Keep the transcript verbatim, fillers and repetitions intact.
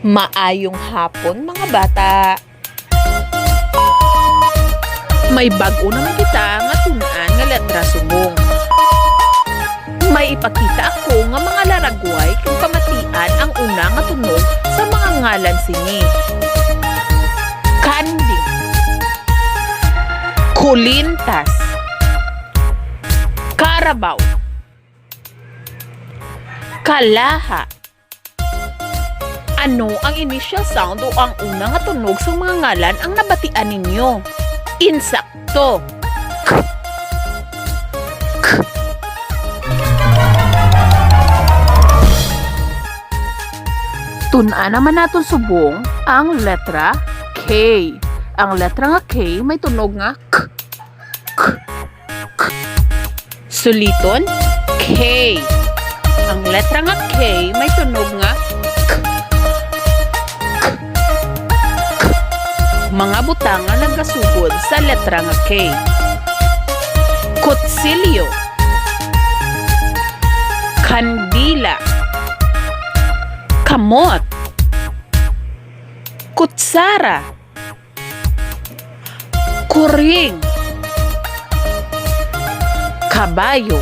Maayong hapon, mga bata. May bag-o naman kita nga tun-an nga letra subong. May ipakita ako nga mga laragway kag pamatian ang una nga tunog sa mga ngalan sini. Kanding. Kulintas. Karabaw. Kalaha. Ano ang initial sound o ang una nga tunog sang mga ngalan ang nabatian ninyo? Insakto. K. K. Tun-an naman naton subong ang letra K. Ang letra nga K may tunog nga k, k, k. Suliton, K. Ang letra nga K may tunog nga k, k, k. Mga butang nga nagasugod sa letra nga K. Kutsilyo. Kandila. Kamot. Kutsara. Kuring. Kabayo.